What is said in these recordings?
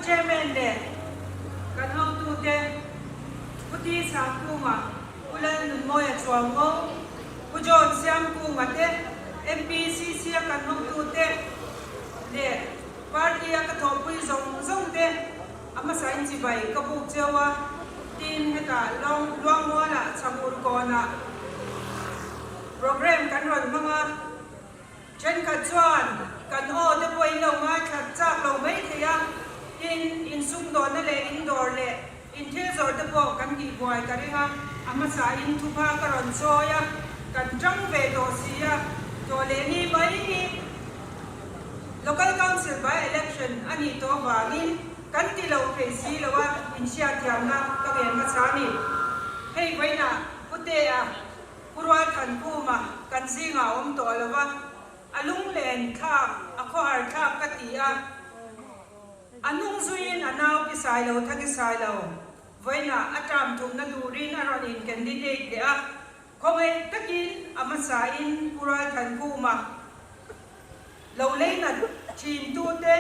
Chairman leh kan hotute, Pu T Sangkunga, Pu Lalnunmawia Chuaungo, Pu John Siamkunga te, MPCC a kan hotute leh Party a ka thawhpui zawng zawng te a hmasain chibai ka buk cheu a, tin hetah Luangmualah Chhangur kawnah programme kan rawn hmang a. Thenkhat chuan kan aw te pawh in lo ngaithla chak lo mai thei a, tin insumdawnna leh indawr leh inthil zawrh te pawh kan tihbuai ka ring a, a hmasa in thupha ka rawn chawi a, kan tang ve tawh si a, tawh leh ni mai hi Local Council by Election a nih tawh avangin kan ti lo thei si lo a, inhriatthiamna ka ngen hmasa a ni. Hei vawiinah Putea. Pu Rualthankhuma kan zingah a awm tawh lo va, a lunglen thlak, a khawhar thlak ka ti a. A nung zuiin a nau pi Sailo Thangi Sailo vawiinah a term thumna turin a rawn in candidate leh a, khawngaih takin a hmasain Pu Rualthankhuma Lo leinat thintute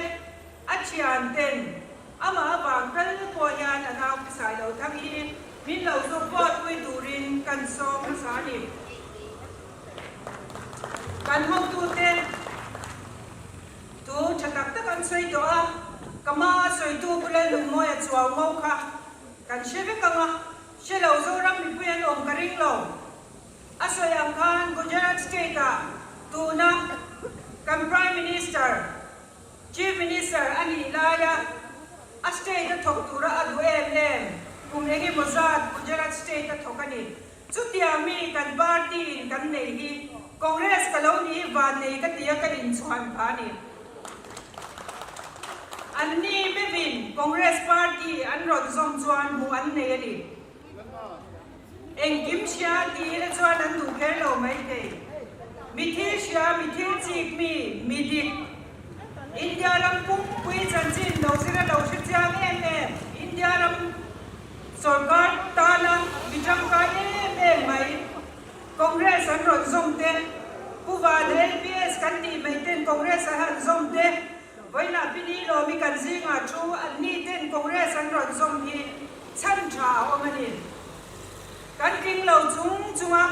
a thianten amah avang tal pawh hian a nau phisai lo thang hi min lo support pui turin kan sawm hmasa a ni. Kan hotute thu tha tak tak an sawi tawh a, ka hma a sawitu Pu Lalnunmawia chuau ngo kha kan hre vek ang a, hre lo Zoram mipui an awm ka ring lo. A sawi ang khan Gujarat state-ah tuna kan Prime Minister, Chief Minister a nih laia a state-a thawk tura a duh em em kum eng emaw zat Gujarat state-a thawk a ni. Chutiang mi kan party-in kan nei hi Congress ka lo nih hi vannei ka tia ka inchhuan phah a ni. Anni meuhin Congress party an rawn zawm chuan hmuh an nei a ni. Engkim hria ti ila chuan an duh kher lo mai thei. Mi thil hria, mi thil chik mi, mi dik. India ram pumpui chanchin lo zir a lo hre chiang em em. India ram sawrkar tana mi tangkai em em mai. Congress an rawn zawm te, Pu Van LPS kan tih mai ten Congress an han zawm te, Vawiinah Pini Lawmi kan zingah thu an ni ten Congress an rawn zawm hi chhan tha a awm a ni. Kan tling lo chung chunga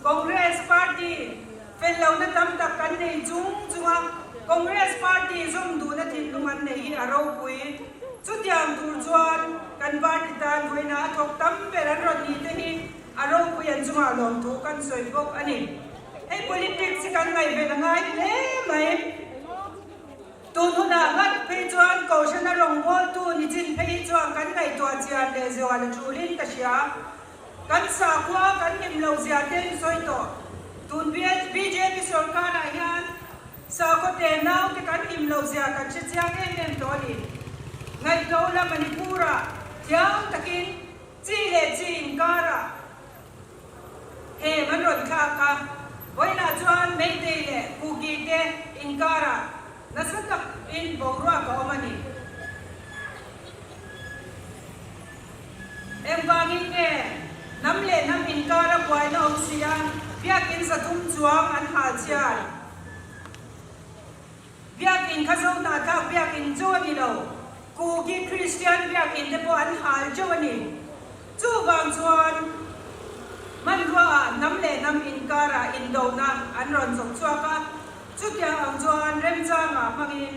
Congress party fel lohna tam tak kan nei chung chunga Congress party zawm duhna thinlung an nei hi a ropui. Chutiang tur chuan kan party tan vawiinah a thawk tam ber an rawn ni te hi a ropui an chungah lawmthu kan sawi bawk a ni. Hei politics hi kan ngaihven a ngai hle mai. Tun hunah ngat phei chuan Kohhrana rawngbawltu ni chin phei hi chuan kan ngaihtuah chian leh zual a tulin ka hria. Kan sakhua kan hlim lo zia te in sawi tawh. Tun bjp sorkarah hian sakhaw te nau te kan hlim lo zia kan hre chiang em em tawh a ni. Ngaihtuah ula Manipur-ah thiam takin chi leh chi inkarah Hem an rawn thlak a, vawiinah chuan Meitei leh Kuki te inkarah nasa takin boruak a awm a ni. Engvangin nge hnam leh hnam inkara buaina awm si a, biakin 300 chuang an hal chhiar? Biakin kha zo hnahthlak biakin chu a ni lo, Kuki Kristian biakin te pawh an hal teuh a ni. Chuvang chuan hmanruaah hnam leh hnam inkarah indona an rawn chawk chhuak a, chutiang ang chuan remchangah hmangin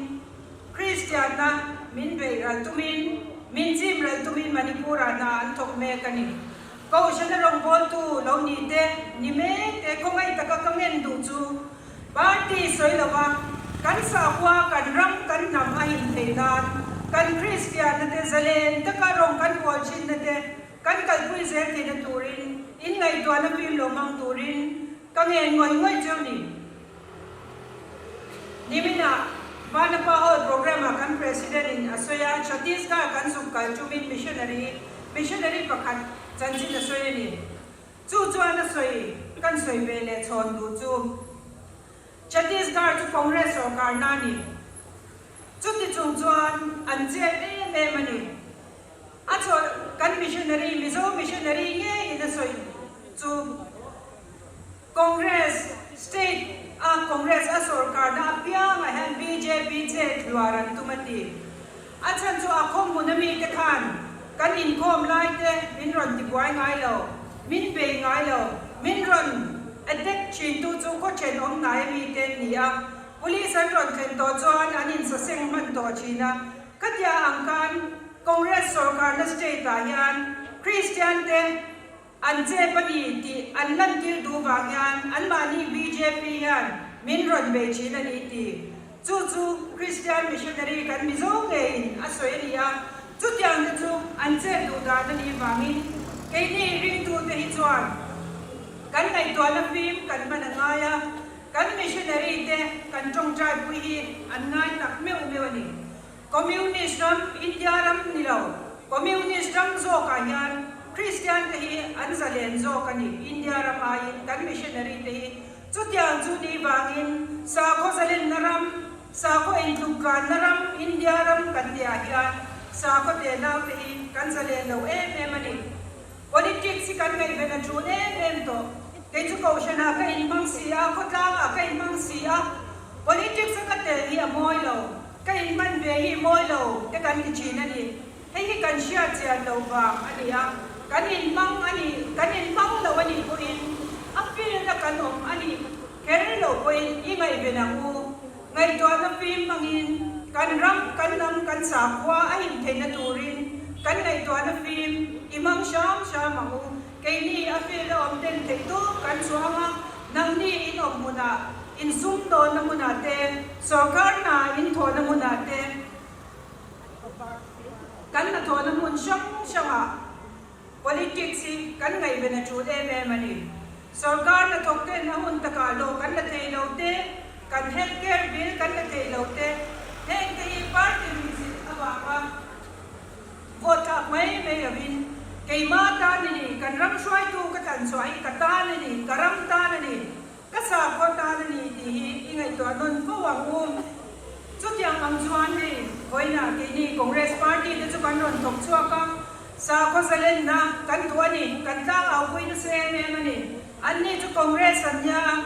Kristianna min beih ral tumin, min chim ral tumin Manipur-ah hna an thawk mek a ni. Kohhrana rawngbawltu lo ni te, ni mek te khawngaih taka ka ngen duh chu Party sawi lova kan sakhua, kan ram, kan hnam a him thei nan kan Kristianna te zalen taka rawng kan bual thinna te kan kalpui zel theihna turin inngaihtuahna fim lo hmang turin ka ngen ngawih ngawih cheu ni. Niminah Vanapa Hall programme-ah kan President-in a sawi a, Chhattisgarh kan zuk kal tumin missionary missionary pakhat chanchin a sawi a ni. Chu chuan a sawi kan sawi ve leh chhawn duh chu Chhattisgarh chu Congress sorkarna a ni. Chuti chung chuan an chet em em a ni. A chawlh kan missionary, Mizo missionary ngeiin a sawi chu Congress state a Congress a sorkarna apiangah hian bjp chet hluar an tum a ti. A chhan chu a khaw hmun a mite khan kan inkhawm lai te min rawn tibuai ngai lo, min bei ngai lo, min rawn attack thin tu chu khaw thenawm hnai a mite an ni a. Police an rawn thlen tawh chuan an insaseng hman tawh thin a. Khatia ang khan Congress sorkarna state ah hian Christian te An chep a ni tih an lantir duh vang hian anmahni bjp hian min rawn bei thin a ni ti. Chu chu Christian missionary kan Mizo ngeiin a sawi a ni a, chutiang te chu an chet duh dan a nih vangin keini ringtute hi chuan kan ngaihtuahna fim kan hman a ngai a, kan missionary te kan tawngtai pui hi an ngai tak meuh meuh a ni. Communist ram, India ram ni lo, Communist ram zawkah hian Kristian te hi an zalen zawk a ni, India ram aiin kan missionary te hi. Chutiang chu ni vangin sakhaw zalenna ram, sakhaw intlukkanna ram India ram kan tihah hian sakhaw tenau te hi kan zalen lo em em a ni. Politics hi kan ngaihven a tul em em tawh. Kei chu Kohhranah ka inhmang si a, khawtlangah ka inhmang si a, politics a ka tel hi a mawi lo, ka inhman ve hi mawi lo te kan ti thin a ni. Hei hi kan hriat chian loh vang a ni a, kan inhmang a ni, kan inhmang lo a nih pawhin a field a kan awm a nih kher loh pawhin i ngaihven ang u. Ngaihtuahna fim hmangin kan ram, kan hnam, kan sakhua a him theihna turin kan ngaihtuahna fim i hmang hram hram ang u. Keini a field a awm ten theih tawp kan chhuang a, nangni in awm hmunah, in sumdawnna hmunah te, sorkar hna in thawhna hmunah te, kan hnathawhna hmun hrang hrangah Politics hi kan ngaihven a tul em em a ni. Sorkar hnathawk ten a hun takah hlawh kan la thei lo te, kan health care bill kan la thei lo te, heng te hi party ruihzilh avanga vote thlak mai mai lovin keimah tan a ni, kan ram hruaitu ka tlan chhuah hi ka tan a ni, ka ram tan a ni, Ka sakhaw tan a ni tih hi i ngaihtuah nawn fo ang u. Chutiang ang chuan hei vawiinah keini Congress party te chu kan rawn thawk chhuak a, sakhaw zalenna kan duh a ni, kan tlang aupui nasa em em a ni. Anni chu Congress an nia a,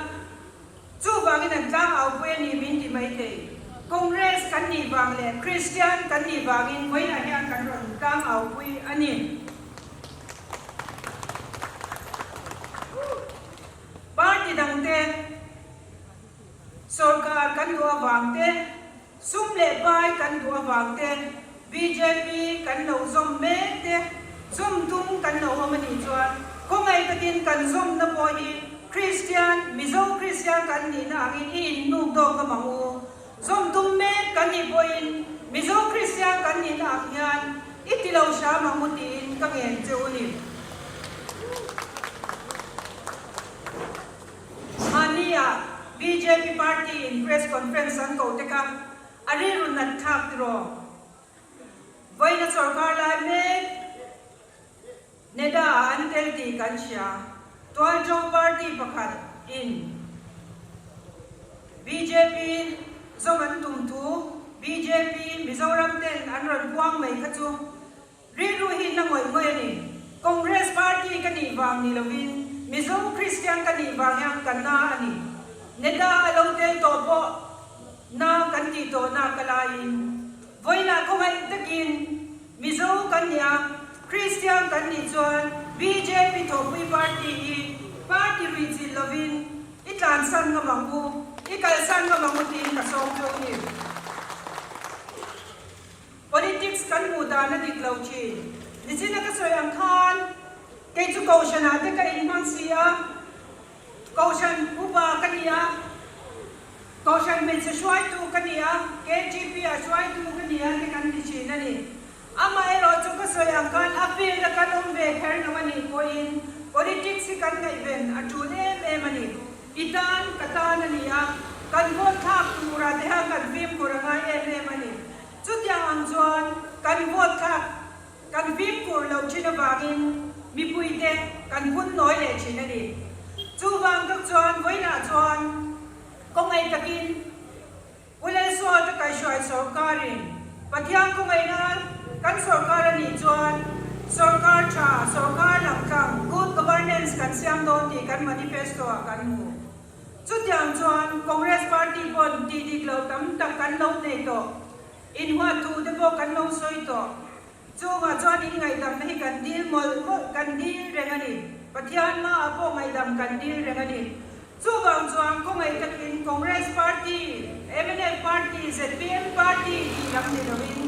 chuvangin an tlang aupui a ni min ti maithei. Congress kan nih vang leh Christian kan nih vangin vawiinah hian kan rawn tlang aupui a ni. Party dangte sorkar kan duh avang te, sum leh pai kan duh avang te, bjp kan lo zawm mek te, zawm tum kan lo awm a nih chuan khawngaih takin kan zawmna pawh hi Kristian, Mizo Kristian kan nihna angin i innuk dawk ngam ang u. Zawm tum mek kan nih pawhin Mizo Kristian kan nihna ang hian i ti lo hram ang u tiin ka ngen che u ni. Mahnia bjp party in press conference an ko te kha a rilru nat thlak tiraw? Vawiina sorkar lai mek Neda ah an tel tih kan hria. Tualṭo party pakhat in bjp zawm an tum thu bjp Mizoram ten an rawn puang mai kha chu Rilru hi na ngawih ngawih a ni. Congress party ka nih vang ni lovin Mizo Christian ka nih vang hian ka na a ni. Neta a lo tel tawh pawh na kan tih tawh na ka laiin vawiinah khawngaih takin Mizo kan nih a, Christian kan nih chuan bjp thawhpui party hi party ruihchilh lovin i tlansan ngam ang u, i kalsan ngam ang u tiin ka sawm chauh ni. Politics kan hmuh dan a dik lo thin. Nichina ka sawi ang khan kei chu Kohhran ah te ka inhmang si a, Kohhran upa ka ni a, Kohhran hmeichhe hruaitu ka ni a, KTP ah hruaitu ka ni a te kan ti thin a ni. Amaherawh chu ka sawi ang khan a field a kan awm ve kher lo a nih pawhin politics hi kan ngaihven a tul em em a ni. I tan, ka tan a ni a, kan vote thlak turah te hian kan fimkhur a ngai em em a ni. Chutiang ang chuan kan vote thlak kan fimkhur loh thin avangin mipuite kan phun nawi leh thin a ni. Chuvang tak chuan vawiinah chuan kawngaih takin Pu Lalsuata kaihhruai sawrkarin Pathian kawngaihna kan sawrkar a nih chuan sawrkar tha, sawrkar langtlang, good governance kan siam dawn tih kan manifesto-ah kan hmu. Chutiang chuan Congress party pawn tih dik loh tam tak kan lo nei tawh. Inhuat thu te pawh kan lo sawi tawh. Chungah chuan in ngaihdamna hi kan dil mawlh mawlh, kan dil reng a ni. Pathian hmaah pawh ngaihdam kan dil reng a ni. Chuvang chuan khawngaih takin Congress Party, mnf Party, zpm Party tih lam ni loin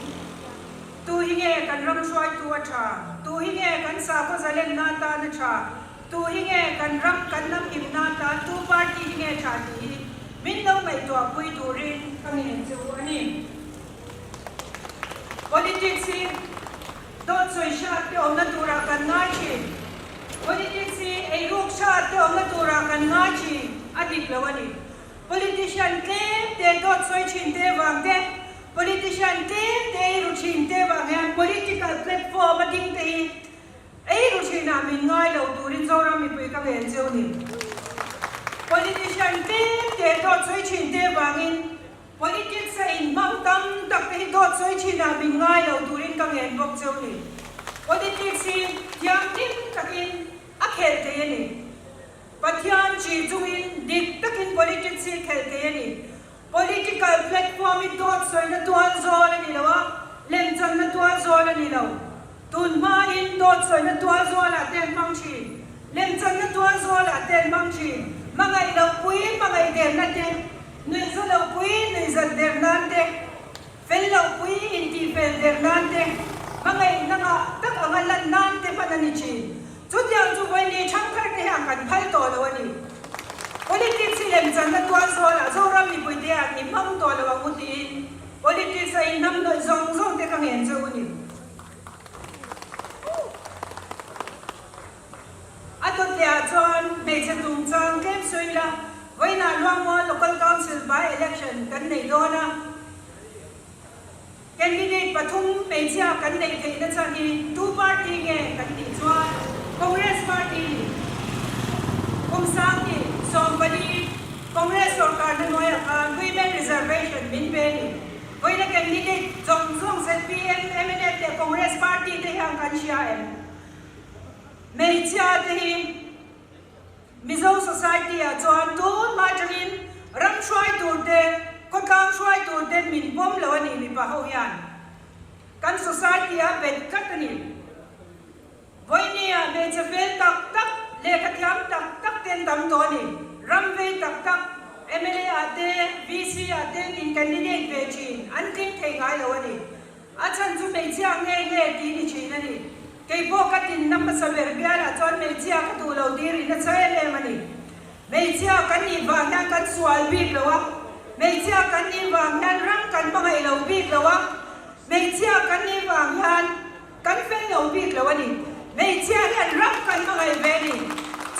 tu hi nge kan ram hruaitu a tha, tu hi nge kan sakhaw zalenna atan a tha, tu hi nge kan ram kan lam himna atan tu party hi nge tha tih hi min lo ngaihtuahpui turin ka ngen chu a ni. Politics hi dawt sawi hriat te awmna turah kan ngai thin. Politics hi eiruk hriat te awmna turah kan ngai thin a dik lo a ni. Politician tlem te dawt sawi thin te vang te, politician tlem te eiru thin te vang hian political platform a ding te hi Eiru thinah min ngai lo turin Zoram mipui ka ngen cheu ni. Politician tlem te dawt sawi thin te vangin politics a inhmang tam tak te hi dawt sawi thinah min ngai lo turin ka ngen bawk cheu ni. Politics hi thianghlim takin a khelh thei a ni. Pathian chi chungin dik takin politics hi khelh thei a ni. Political platform hi dawt sawina tual zawl a ni lo a, lemchanna tual zawl a ni lo. Tun hmain dawt sawina tual zawlah te an hmang thin, lemchanna tual zawlah te an hmang thin. Hmangaih loh pui hmangaih derna te, nuihza loh pui nuihzat der nan te, fel loh pui intihfel der nan te, hmangaihna ngah tak anga lan nan te hman a ni thin. Chutiang chu vawiin thangthar te hian kan phal tawh lo a ni. Politics hi lemchanna tual zawlah Zoram mipuite ah i hmang tawh lo ang u tiin politics a inhnamhnawih zawng zawng te ka ngen che u ni. A dawtleh ah chuan hmeichhe chungchang tlem sawi ila, vawiinah Luangmual Local Council by election kan nei dawn a. Candidate pathum hmeichhia kan neih theihna chhan hi tu party nge kan tih chuan Congress party ni. Kum 2014 Congress sorkarna hnuaiah khan Women Reservation min pe ni. Vawiina candidate zawng zawng zpm, mnf leh Congress party te hian kan hria em? Hmeichhia te hi Mizo society ah chuan tun hma atangin ram hruai tur te, khawtlang hruai tur ten min pawm lo a ni mipa ho hian. Kan society ah bet tlat a ni. Vawinia hmeichhe fel tak tak, lehkha thiam tak tak ten tam tawh a ni. Ram vei tak tak, mla ah te, VC ah ten in candidate ve thin, an tling thei ngai lo a ni. A chhan chu hmeichhia nge nge tih ni thin a ni. Kei pawh ka tinna hmasa ber bialah chuan hmeichhia ka duh lo tir in a chhe em em a ni. Hmeichhia kan nih vang hian kan sual bik lo a, hmeichhia kan nih vang hian ram kan hmangaih lo bik lo a, hmeichhia kan nih vang hian kan fel lo bik lo a ni. Hmeichhia hian ram kan hmangaih ve a ni.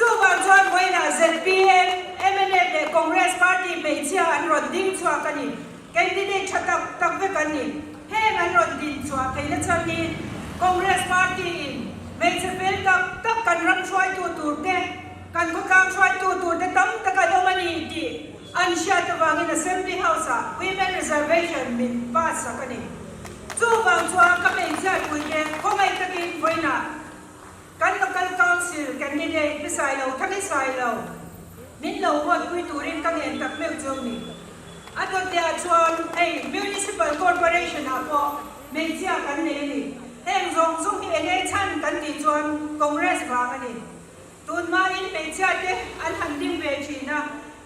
Chuvang chuan vawiinah zpm, mnf leh Congress party hmeichhia an rawn ding chhuak a ni. Candidate tha tak tak vek an ni. Heng an rawn din chhuah theihna chhan hi Congress party in hmeichhe fel tak tak kan ram hruaitu tur te, kan khawtlang hruaitu tur te tam tak an awm a ni tih an hriat avangin Assembly House ah Women Reservation min pass sak a ni. Chuvang chuan ka hmeichhiatpui te khawngaih takin vawiinah kan Local Council candidate hrisai lo tha hrisai lo min lo huatpui turin ka ngen tak meuh chu ni. A dawteh chuan hei Municipal Corporation ah pawh hmeichhia kan nei a ni. Heng zawng zawng hi enge chhan kan tih chuan Congress vang a ni. Tunhmain hmeichhia te an han ding ve thin a,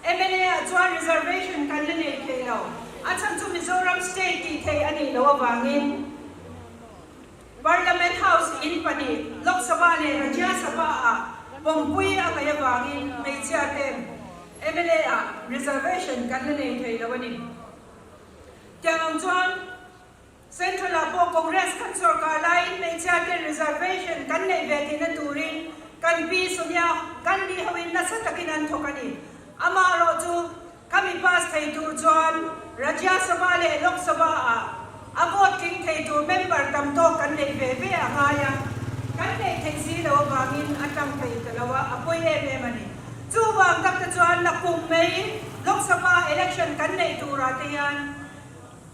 mla ah chuan reservation kan la nei thei lo. A chhan chu Mizoram state tih theih a nih loh avangin. Parliament House in pahnih, Lok Sabha leh Rajya Sabha ah pawmpui a ngaih avangin hmeichhia ten mla ah reservation kan la nei thei lo a ni. Tiang ang chuan Central ah pawh Congress kan sorkar laiin hmeichhia ten reservation kan neih ve theihna turin kan Pi Sonia Gandhi hoin nasa takin an thawk a ni. Amaherawh chu Khami pass thei tur chuan Rajya Sabha leh Lok Sabha ah a vote tling thei tur member tam tawk kan neih ve ve a ngai a, kan neih theih si lo avangin a tang thei ta lo a, a pawi em em a ni. Chuvang tak te chuan nakum mai Lok Sabha election kan neih turah te hian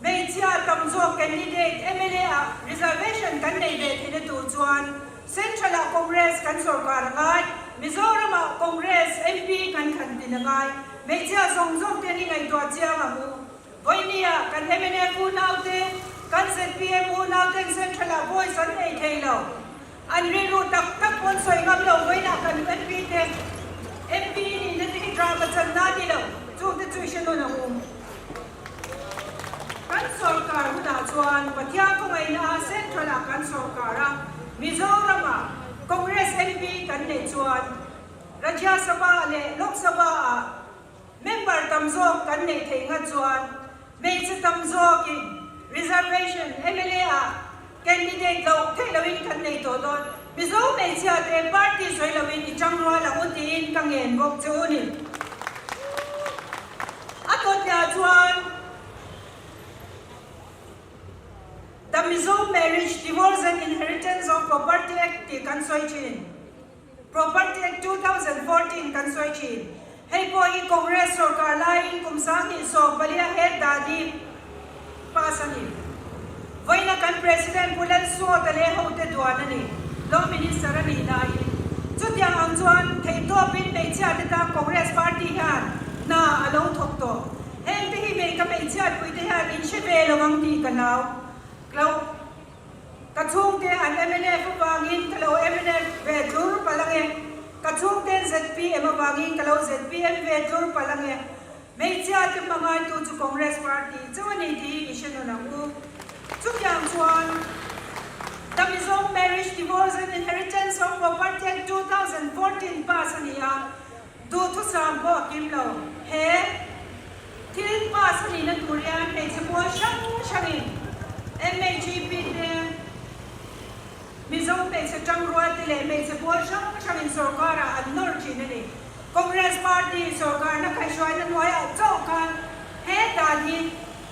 Hmeichhia tam zawk candidate mla ah reservation kan nei ve theihna tur chuan Central ah Congress kan sorkar a ngai, Mizoram ah Congress MP kan thlan tin a ngai. Hmeichhia zawng zawng te an i ngaihtuah chiang ang u. Vawinia kan mnf unau te. Kan zpm unauten Central ah voice an nei thei lo. An rilru tak tak pawn sawi ngam lo vawiinah kan MP te MP nihna te hi drama channa a ni lo, chungte chu i hre nawn ang u. Kan sorkar hunah chuan Pathian khawngaihna a Central ah kan sorkar a, Mizoram ah Congress MP kan neih chuan Rajya Sabha leh Lok Sabha ah Member tam zawk kan neih theih nghat chuan hmeichhe tam zawkin reservation mla ah candidate loh theih loin kan nei tawh dawn. Mizo hmeichhia te party sawi loin i tang rual ang u tiin ka ngen bawk che u ni. A tawtniah chuan The Mizo Marriage, Divorce and Inheritance of Property Act tih kan sawi thin. Property Act 2014 kan sawi thin. Hei pawh hi Congress sorkar laiin kum 2014 he dan hi pass a ni. Vawiina kan President Pu Lalsuata leh hote duan a ni. Law Minister a nih laiin. Chutiang ang chuan theihtawpin hmeichhiate tan Congress Party hian hna a lo thawk tawh. Hengte hi hmei ka hmeichhiatpuite hian in hre ve lo ang tih ka hlau. Hlau. Ka chhungte an mnf avangin ka lo mnf ve tlur palh ange. Ka chhungten zpm avangin ka lo zpm ve tlur palh ange. Hmeichhia te hmangaitu chu Congress party chauh a ni tih hi i hre nawn ang u. Chutiang chuan The Mizo Marriage, Divorce and Inheritance of Property Act 2014 pass a ni a, duhthusam pawh a kim lo. He Thil pass a nihna tur hian hmeichhe pawl hrang hrangin MHEP te, Mizo hmeichhe tangrual te leh hmeichhe pawl hrang hrangin sorkarah an nawr thin a ni. Congress party sorkarna kaihhruaina hnuaiah chauh khan he dan hi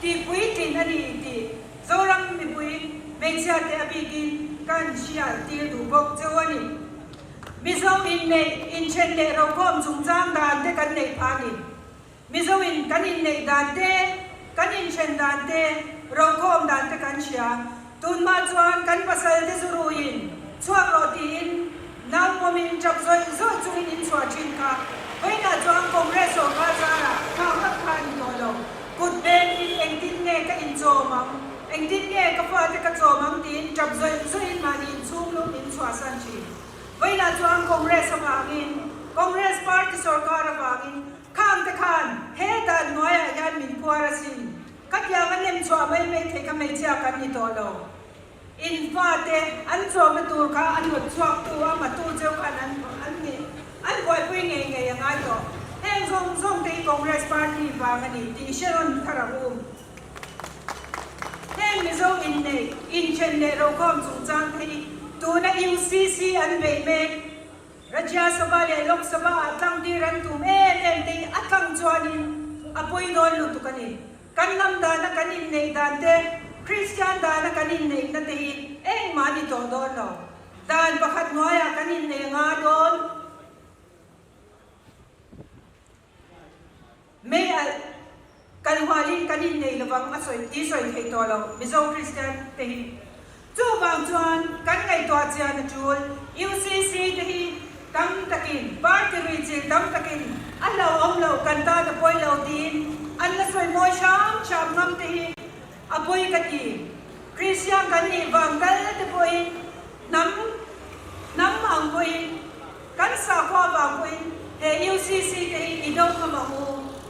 tihpuitlin a ni tih Zoram mipui hmeichhia te a bikin kan hriat tir duh bawk cheu a ni. Mizo inneih, inthen leh rokhawm chungchang dan te kan neih phah a ni. Mizo in kan inneih dan te, kan inthen dan te, rokhawm dan te kan hria. Tunhma chuan kan pasal te zu ruiin chhuak rawh tiin nau pawmin tap zawih zawih chungin in chhuah thin kha. Vawiinah chuan Congress sorkar zarah nghak hlak kha a ni tawh lo. Kut bengin engtin nge ka inchawm ang, engtin nge ka fate ka chawm ang tiin tap zawih zawihin mahni inchhung lum in chhuahsan thin. Vawiinah chuan Congress avangin, Congress party sorkar avangin Khang te khan he dan hnuaiah hian min phuar asin. Ka tiang a nem chhuah mai mai thei kha hmeichhia kan ni tawh lo. In fate an chawmna tur kha a hnawt chhuak tu a matu cheu khan an an ni an buaipui ngei ngei a ngai tawh. Heng zawng zawng te hi Congress party vang a ni tih hre rawn thar ang u. Heng Mizo inneih, inthen leh rokhawm chungchang te hi tuna UCC an beih mek. Rajya Sabha leh Lok Sabha ah tlangtir an tum em em te hi a tlang chuanin a pawi dawn lutuk a ni. Kan lam dana kan inneih dan te, Kristian dana kan inneihna te hi engmah a ni tawh dawn lo. Dan pakhat hnuaiah kan inneih nga dawn. Mei alh kal hualin kan innei lovang a sawi ti sawi thei tawh lo Mizo Kristian te hi. Chuvang chuan kan ngaihtuah chian a tul UCC te hi tam takin party ruihchilh tam takin a hlauhawm loh kan tan a pawi lo tiin an la sawi mawi hram hram ngam te hi a pawi ka ti. Kristian kan nih vang kal te pawhin hnam hnam ang pawhin Kan sakhua vang pawhin he UCC te hi i do ngam ang u,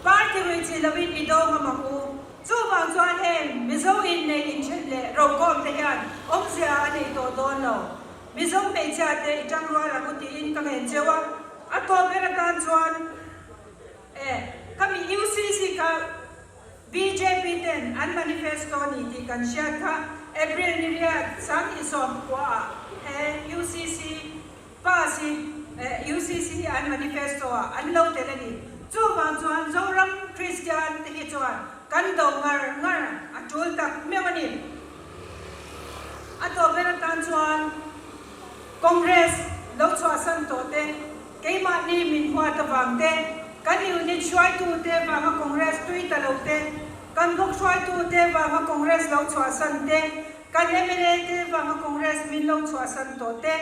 party rui chi lovin i do ngam ang u. Chuvang chuan heng Mizo innei inthen leh rokhawm te hian awmzia a nei tawh dawn lo. Mizo hmeichhia te i tang rual ang u tiin ka ngen cheu a, a tawp ber atan chuan e khami UCC kha Bjp ten an manifesto ni tih kan hriat kha April ni riat 2019 ah he UCC Pass hi UCC hi an manifesto ah an lo tel a ni. Chuvang chuan Zoram Kristian te hi chuan kan do ngar ngar a tul tak meuh a ni. A tawp ber atan chuan Congress lo chhuahsan tawh te, keimahni min huat avang te, kan unit hruaitu te vanga Congress tui ta lo te, kan bawk hruaitu te vanga Congress lo chhuahsan te, Kan mla te vanga Congress min lo chhuahsan tawh te,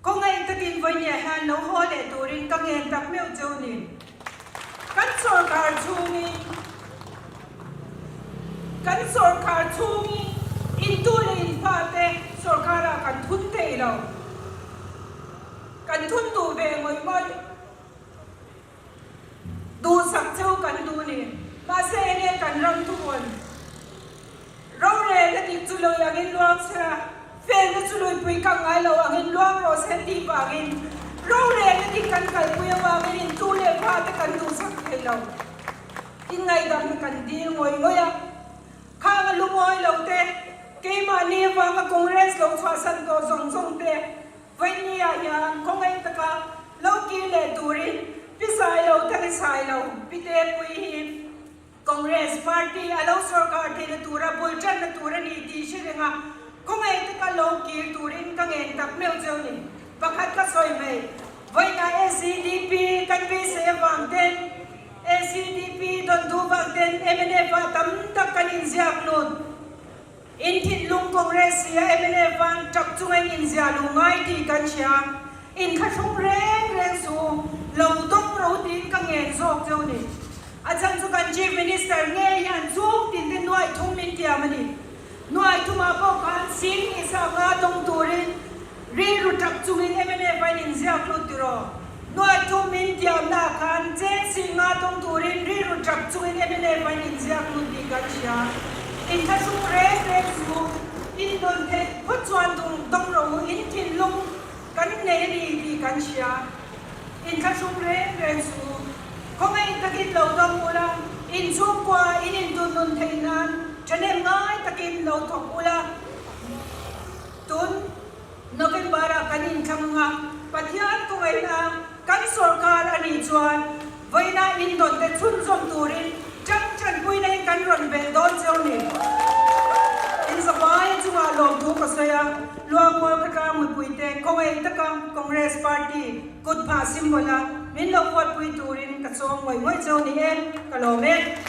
khawngaih takin vawinia hian lo haw leh turin ka ngen tak meuh cheu ni. Kan sorkar chhungin, kan sorkar chhungin. chu lui angin luang sela, felna chu luipui kang ngai lo angin luang rawh se tih vangin rorelna dik kan kalpui avangin in tu leh fa te kan duhsak thei lo. Inngaidam hi kan dil ngawih ngawih a. Khang a lungawi lo te, keimahni avanga Congress lo chhuahsan tawh zawng zawng te, Vawinia hian khawngaih taka lo kir leh turin Pi Sailo Thani Sailo, Pi Tepui hi Congress Party a lo sorkar theihna tura bul tanna tur a ni tih hre reng a, khawngaih taka lo kir turin ka ngen tak meuh cheu ni. Pakhat ka sawi mai, Vawiina SEDP kan beisei avang ten, SEDP dawn duh vang ten mnf ah tam tak kan inziak lut. In thinlung Congress hi a mnf an tap chunga in inziah luh ngai tih kan hria. In thlahrung reng reng su, lo dawng ro tiin ka ngen zawk cheu ni. A chhan chu kan Chief Minister ngei hian chung tin te nuaih thum min tiam a ni. Nuaih thumah pawh khan sing ni sa nga dawng turin rilru tap chungin mnf a in inziak lut tiraw. Nuaih thum min tiamna ah khan cheng sih nga dawng turin rilru tap chungin mnf a in inziak lut tih kan hria. Inthlahrung reng reng chu in dawn theih phawt chuan dawng rawh u, in thinlung kan nei a ni tih kan hria. Inthlahrung reng reng chu khawngaih takin lo dawng ula, in chhungkua in intunnun theih nan thahnem ngai takin lo thawk ula. Tun November-ah kan inthlang a, Pathian kawngaihna kan sawrkar a nih chuan vawiina indawnte chhunzawm turin ṭang ṭanpuina in kan rawn belh dawn cheu ni. Inzavai chungah lawmthu ka sawi a, Luangmual khawtlang mipuite kawngaih taka Congress Party kutphah symbol-a min lo huatpui turin ka chawm ngawih ngawih cheu ni e, ka lawm e.